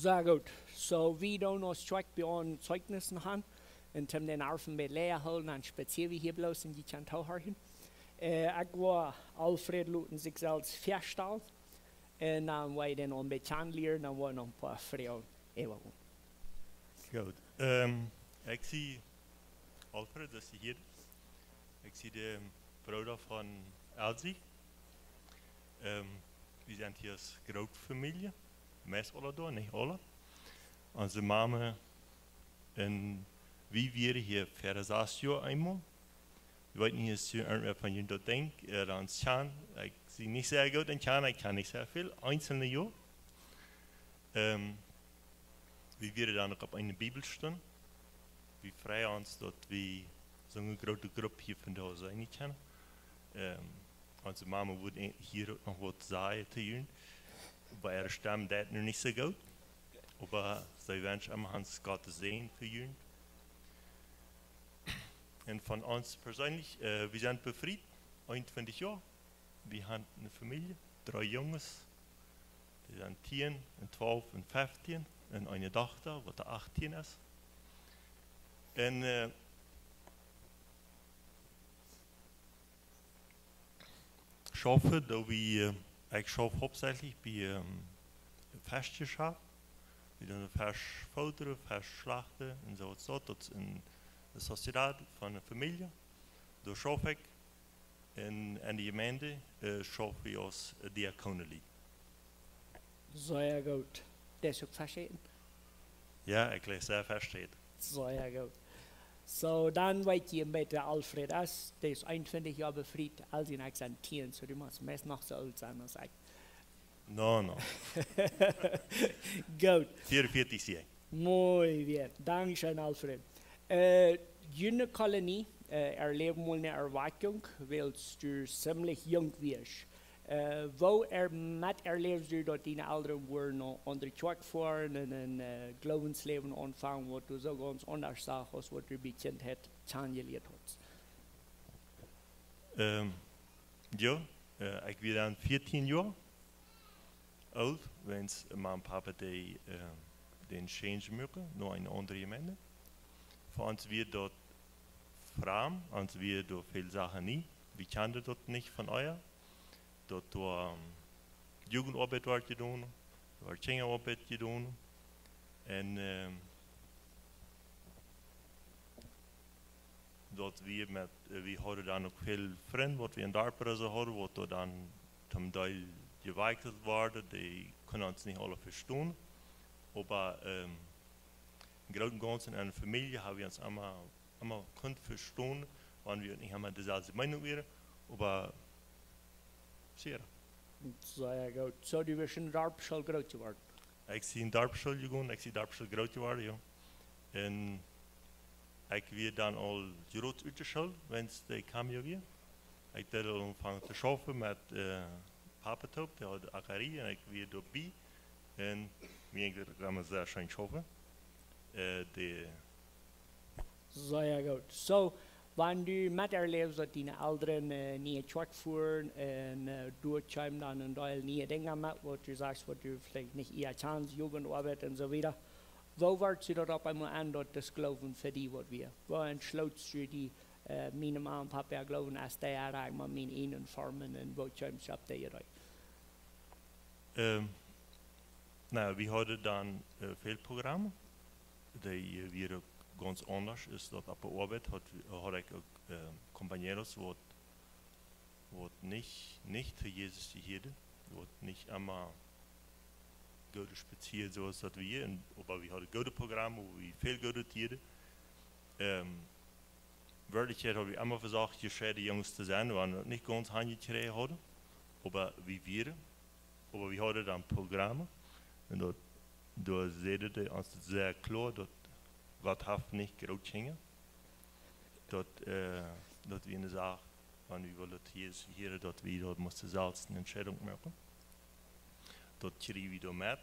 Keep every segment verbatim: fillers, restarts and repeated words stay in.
Sea goot. So, wie doonen aus Kjoakj bie ons Zeijnissen han. Un toom dän Arfen bie Lea hoolen, dan spazieren wie hia bloos un jie kjennen toohorchen. Äh, ekj woa Alfred loten sikj selfst väastalen. Un dan woa wie dän aul een bät aunlieren, dan woa wie noch een poa Froagen äwagonen. Goot. Ähm, ekj sie Alfred, daut es hia. Ekj sie de Brooda von Elsie. Ähm, wie sent hia aus Grootfamielje. Meist aula doa, nich aula. Onse Mame un wie wieren hia ver sas Joa eemol. Ekj weet nich, aus irjentwäa von junt daut denkjt, äh, dan Sjan. Ekj sie nich sea goot en Sjan, ekj kjan nich sea väl, eenzelne jo. Ähm, wie wieren dan uk opp eene Bibelstund. Wie freien ons, daut wie soone groote Grupp hia vondoag seenen kjennen. Ähm, onse Mame wudd eejentlich hia uk noch waut sajen to junt. Oba äare Stemm deit nu nich soo goot. Oba see wenscht emma ons Gott sienen Säajen fa junt. Un von ons perseenlich, äh, wie sent befriet, eenuntwintich Joa. Wie haben eene Famielje, dree Junges, dee sent tieen un twalf un feftieen, un eene Dochta, waut doa achtieen es. Un, äh, schaufen, daut wie, äh, ekj schauf hauptsächlich bie, ähm, Feschjeschaft. Wie doonen Fesch foodren, Fesch schlachten un soo waut, daut es en de Sociedad von de Famielje. Doa schauf ekj. Un en de Jemeent, äh, schauf wie aus, äh, Diakonenlied. Sea goot. Deist uk Fesch äten? Jo, ekj leew sea Fesch äten. Sea goot. So, dan weet jie een bät, wäa Alfred es. Dee es eenuntwintich Joa befriet, Elsie un ekj sent tieen, so du motst meist noch soo oolt sennen aus ekj. No, no. Goot. Vieaunvieetich sie ekj. Muy bien. Dankscheen, Alfred. Äh, june Kolonie, äh, erläwd mol eene Erwakjunk, wiels du ziemlich junk wieescht. Äh, woo er-, met erläwdst du daut diene Elren wieren no aundre Kjoakj foaren un een, äh, Gloowensläwen aunfangen, waut du soo gaunz aundasch sachst aus waut du bie Kjintheit kjanenjelieet hast? Ähm, jo, äh, ekj wia dan vieetieen Joa oolt, wan Mame un Pape dee, äh, dän Change muaken, no eene aundre Jemeent. Fa ons wia daut framd, ons wia doa väl Sachen nie. Wie kjanden daut nich von ea. Daut doa, ähm, Jugendoabeit wort jedonen, doa wort Kjinjaoabeit jedonen. Un, ähm, daut wie met, äh, wie hauden dan uk väl Frind, waut wie em Darp soo hauden, waut doa dan toom Deel jewakjselt worden, dee kunnen ons nich aule vestonen. Oba, ähm, em Grooten un Gaunzen en de Famielje haben wie ons emma, emma kunt vestonen, wan wie nich emma deeselwje Meenunk wieren, oba sea. Sea goot. So, du best en Darpschool groot jeworden? Ekj sie en Darpschool jegonen, ekj sie Darpschool groot jeworden, jo. Un ekj wia dan aul groot ut de School, wan dee kjemd wia. Ekj deed aul aunfangen to schaufen met, äh, Pape toop, dee haud Akarie un ekj wia doabie. Un wie ekj daut emma sea scheen schaufen. Äh, dee Sea goot. So, wan du met erläwdst, daut diene Elren, äh, no eene Kjoakj fuaren un, äh, doa kjeemen dan een Deel niee Dinja met, waut du sajchst, waut du veleicht nich ea kjanst, Jugendoabeit un soo wieda. Woo wort die daut opp eemol aun, daut daut Gloowen fa die waut wia? Woo entschlootst du die, äh, miene Mame un Pape äa Gloowen aus dee äa, ekj mott mienen eenen formen un woo kjeemst du opp dee Idee? Ähm, na, wie hauden dan, äh, väl Programme. Dee, äh, wieren gaunz aundasch, es daut opp de Oabeit haud, haud ekj uk, ähm, compañeros, waut, waut nich, nich to Jesus jehieeden, waut nich emma goode Spazia soo aus daut wie, un, oba wie hauden goode Programme, wua wie väl Goodet jehieeden. Ähm, Werkjlichkjeit haud wie emma vesocht, jescheide Junges to sennen, wiels wie daut nich gaunz hanjekjräajen hauden. Oba wie wieren, oba wie hauden dan Programme. Un daut, doa säden dee ons sea kloa, daut Gott haft nich Grootkjinja. Daut, äh, daut wie eene Sach, wan wie wullen to Jesus jehieren, daut wie daut musten selfst eene Entscheidunk moaken. Daut kjrieech wie doa met.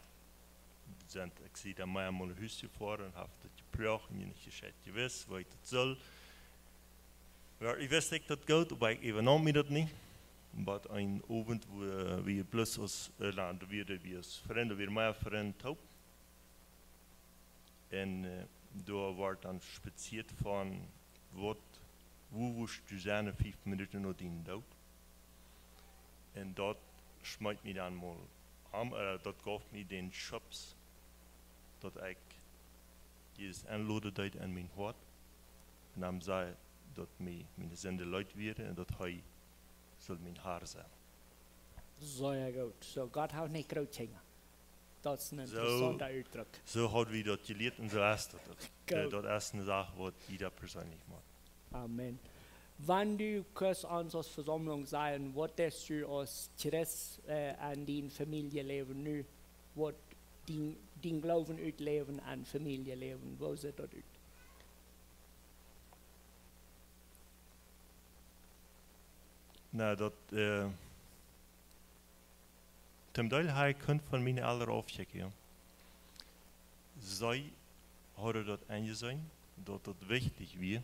Sent, ekj sie dan meamol no Hus jefoaren un hab daut jeploagt un nich jescheit jewist, woo ekj daut sull. Jo, ekj wist ekj daut goot, oba ekj äwanaum mie daut nich. Bat een Owent, wua, äh, wie bloos aus, äh, na, doa wieren wie aus Frind, doa wieren mea Frind toop. Un äh, doa wort dan spazieet von, waut, wua wurscht du sennen fief Minuten no dien Doot? Un daut schmeet mie dan mol om, äh, daut gauf mie dän Schubs, daut ekj Jesus enloden deed en mien Hoat. Un dan säd, daut mie miene Sinden leet wieren un daut hee sull mien Har sennen. Sea goot. Soo, Gott haft nich groot Kjinja. Daut es een Soo, interessaunta Utdruck. Soo haud wie daut jelieet un soo es daut uk. Äh, Goot. Daut es eene Sach, waut jieda perseenlich moakt. Amen. Wan du kust ons aus Vesaumlunk sajen, waut deist du aus Christ äh, en dien Famieljeläwen nu, waut dien, dien Gloowen utläwen en Famieljeläwen, woo sitt daut ut? Na, daut, äh, toom Deel ha ekj kunt von miene Elren aufkjikjen, jo. See hauden daut enjeseenen, daut daut wichtich wia,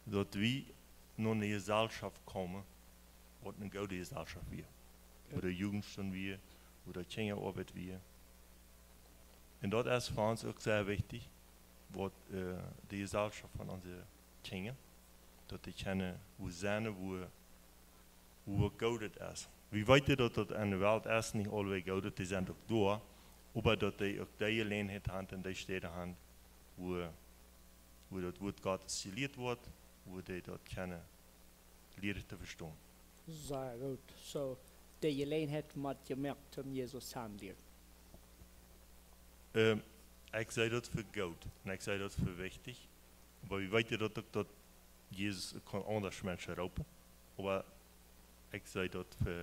daut wie no eene Jeselschoft kjeemen, waut eene goode Jeselschoft wia. Jo. Wua de Jugentstund wia, wua de Kjinjaoabeit wia. Un daut es fa ons uk sea wichtich, waut äh, de Jeselschoft von onse Kjinja, daut dee kjennen wua sennen, wua, wua Goodet es. Wie weeten, daut daut en de Welt es, nich aulwäajen Goodet, dee sent uk doa, oba daut dee uk dee Jeläajenheit haben un dee Städen haben, wua, wua daut Wuat Gottes jelieet woat, wua dee daut kjennen lieren to vestonen. Sea goot. Soo, de Jeläajenheit mott jemoakt toom Jesus kjanen lieren. Ähm, ekj see daut fa goot un ekj see daut fa wichtich. Oba wie weeten daut uk, daut Jesus kaun aundre Menschen roopen. Oba ekj see daut fa,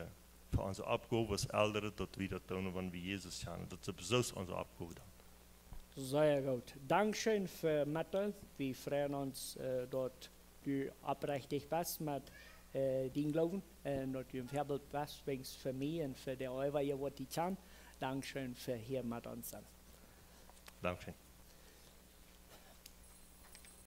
fa onse Oppgow aus Elren, daut wie daut doonen, wan wie Jesus kjanen. Daut es soo onse Oppgow dan. Sea goot. Dankscheen fa metdeelen. Wie freien ons äh, daut du oprechtich best met äh, dien Gloowen un daut du een Väabilt best, weens fa mie un fa de Oajawaje, waut die kjanen. Dankscheen fa hia met ons sennen. Dankscheen.